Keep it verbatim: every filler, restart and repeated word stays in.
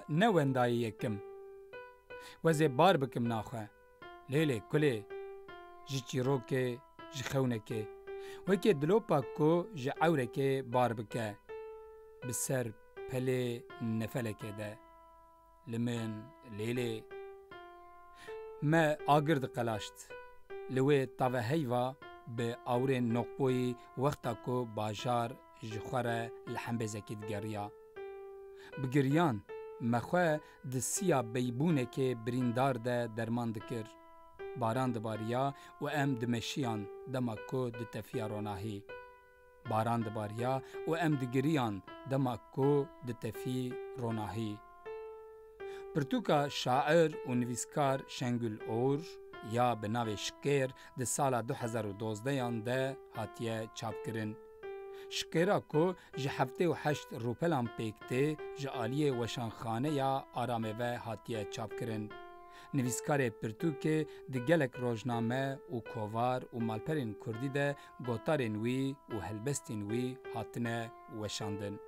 Ne wendayê yekim. Wezê bar bikim naxwe. Lêlê kulê, ji çîrokê, ji xewnekê. Wekê dilopa ku ji ewrekê bar bike. Bi ser pelê nefelekê de. Li min lêlê. Me agir diqelaşt. Li wê taveheyva bi awirên noqboyî wexta ku bajar ji xwe re li hembêzekî digeriya. Bi giriyan me xwe di siya beybûnekê birîndar de derman dikir. Baran dibariya û em dimeşiyan dema ku ditefiya ronahî. Baran dibariya û em digiriyan dema ku ditefî ronahî. Pirtûka şair û nivîskar Şengül Oğur ya bi navê Şikêr di sala du hezar û dozdehan de hatiye çapkirin. Şikêra ku ji heftê û heşt rûpelan pêk tê, ji aliyê Weşanxaneya Aramê ve hatiye çapkirin. Nivîskarê pirtûkê di gelek rojname û kovar û malperên kurdî de gotarên wî û helbestên wî hatine weşandin.